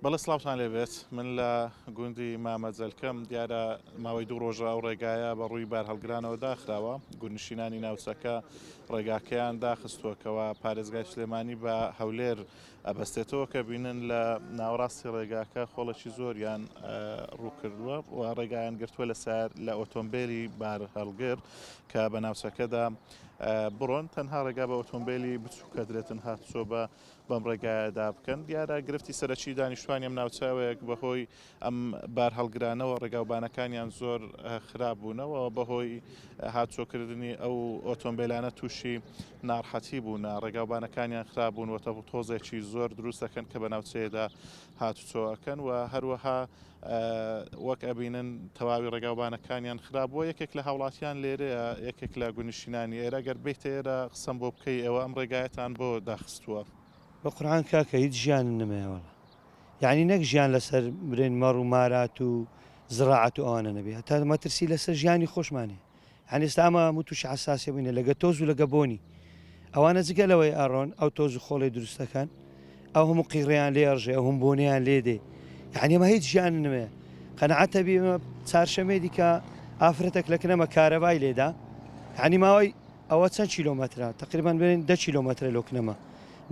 بەڵێ سڵاوتان لێبێت من لە گوندی مامە جەلکەم دیارە ماوەی دوو ڕۆژە ئەو ڕێگایە بە ڕووی بارهەڵگرانەوە داخراوە گوندنشینانی ناوچەکە ڕێگاکەیان داخستووە کەوا پارێزگای سلێمانی بە هەولێر ئەبەستێتەوە کە بینن لە ناوەڕاستی ڕێگاکە خۆڵێکی زۆریان ڕووکردووە و ڕێگایان گرتووە لە سار لە ئۆتۆمبیلی بارهەڵگر کە بە ناوچەکەدا بڕۆن تەنها ڕێگا بە ئۆتۆمبیلی بچووکە درێتن هاتوچۆ بە بەم ڕێگایەدا بکەن. دیارە گرفتی سەرەکی دانیشتوانی ئەم ناوچە ئەوەیە بەهۆی ئەم بارهەڵگرانەوە ڕێگاوبانەکانیان زۆر خراپ بوونە و بەهۆی هاتوچۆکردنی ئەو ئۆتۆمبیلانە تووشی ناڕحەتی بوونە، ڕێگاوبانەکانیان خراپ بوون و تەپوتۆزێکی زۆر دروست دەکەن کە بە ناوچەیەدا هاتوچۆ ئەکەن و هەروەها وەک ئەبینن تەواوی ڕێگاوبانەکانیان خراپ بووە یەکێک لە هاوڵاتیان لێرەیە یەکێک لە گوندنشینانی ئێرە گەر بێیتە ئێرە قسەم بۆ بکەی ئێوە ئەم ڕێگایەتان بۆ داخستووە؟ بە قورعان کاکە هیچ ژیانم نەمایە وەڵا یەعنی نەک ژیان لەسەر برێن مەڕ و مارات و زڕاعەت و ئەوانە نەبێ هەتا مەترسی لەسەر ژیانی خۆشمان هەیە یانی ئێستا ئەمە هەموو تووشی حەساسیە بووینە لەگە تۆز و لەگە بۆنی ئەوانە جگە لەوەی ئەڕۆن ئەو تۆز و خۆڵی دروست دەکەن ئەو هەموو قیڕیان لێ ئەڕژێ ئەو هەموو بۆنیان لێ دێ یعنی ئەمە هیچ ژیان نمێ قەناعەتە بی ئێمە چارشەمێ دیکە ئافرەتێک لە کنەمە کارەبای لێدا یعنی ماوەی ئەوە چەند کیلۆمەترە تقریبا بێن دە کیلۆمەترە لۆ کنەمە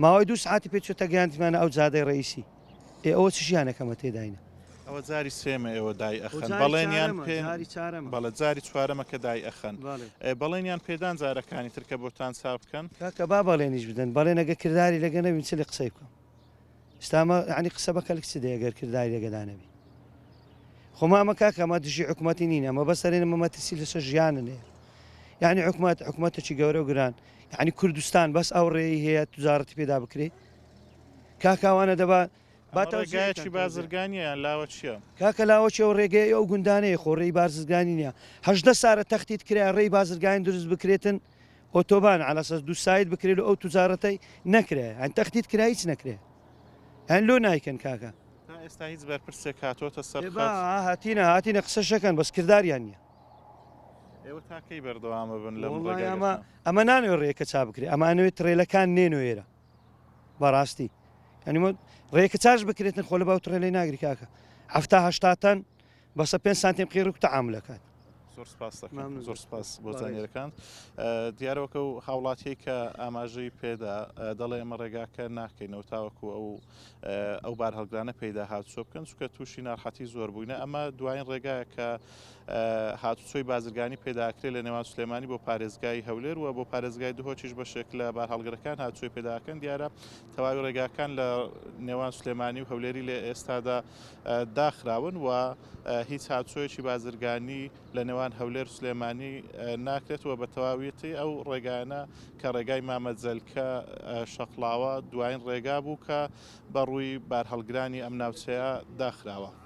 ماوەی دوو سعاتی پێ چۆتە گەیاندمانە ئەو جادەی ڕئیسی ئێ ئەوە چ ژیانێکە ئەمە تێداینە. ئەوە جاری سێمە ئێوە دای ئەخەن بەڵێنیان پێ بەڵێ جاری چوارەمە کە دای ئەخەن بەڵێنیان پێدان جارەکانی تر کە بۆتان چاک بکەن. کاکە با بەڵێنیش بدەن بەڵێن ئەگەر کرداری لەگە نەبین چ لێ قسەی بکەم ئێستا ئەمە یانی قسە بە کەلک چ دێ ئەگەر کرداری لەگەدا نەبی خۆ ما ئەمە کاکە ئەمە دژی حکومەتی نین ئەمە بەس ئەرێن ئەمە مەترسی لەسەر ژیانن هەیە یعنی حکومەت حکومەتێکی گەورە و گران یعنی کوردستان بەس ئەو ڕێی هەیە توجارەتی پێدا بکرێ کاکە ئەوانە دەبا با ڕێگایەکی بازرگانیە یان لاوەکیە؟ کاکە لاوەکی ئەو ڕێگەیە ئەو گوندانەیە خۆ ڕێی بازرگانی نیە 18 سارە تەختیت کرا ڕێی بازرگانی دروست بکرێتن ئۆتۆبان على اساس دوو ساید بکرێت و ئەو توجارەتەی نەکرێ هەن تەختیت کرا هیچ نەکرێ هەن لۆ نایکەن کاکە. تا ئێستا هیچ بەرپرسێک هاتۆتە سەر خەت؟ هاتینە هاتینە قسەشەکەن بەس کرداریان نیە. ئێوە تا کەی بەردەوامەبن لەم ڕێگا؟ ئەمە نانەوێ ڕێکە چا بکرێ ئەمانەوێت ترێلەکان نێنۆ ئێرە. بەڕاستی یعنی ڕێکە چاش بکرێتن خۆ لە باو تڕێ ناگری کاکە هەفتا هەشتا تەن بەسە پێ سانتیم قیڕ و تەعاملەکات زۆر سپاس دەکەم زۆر سپاس بۆ زانیارەکان دیارەوەکە و هاوڵاتیەی کە ئاماژەی پێدا دەڵێ ئەمە ڕێگاکە ناکەینەوە تاوەکو ئەو ئەو بارهەڵگرانە پێیدا هاتوچۆ بکەن چونکە تووشی ناڕحەتی زۆر بووینە ئەمە دوایین ڕێگایە کە هاتوچۆی بازرگانی پێداکرێت لە نێوان سلێمانی بۆ پارێزگای هەولێر و بۆ پارێزگای دهۆکیش بەشێک لە بارهەڵگرەکان هاتوچۆی پێداکەن دیارە تەواوی ڕێگاکان لە نێوان سلێمانی و هەولێری لە ئێستادا داخراون و هیچ هاتوچۆیەکی بازرگانی لە نێوان هەولێر سلێمانی ناکرێت و بە تەواویەتی ئەو ڕێگایانە کە ڕێگای مامە جەلکە شەقڵاوە دوایین ڕێگا بوو کە بە ڕووی بارهەڵگرانی ئەم ناوچەیە داخراوە.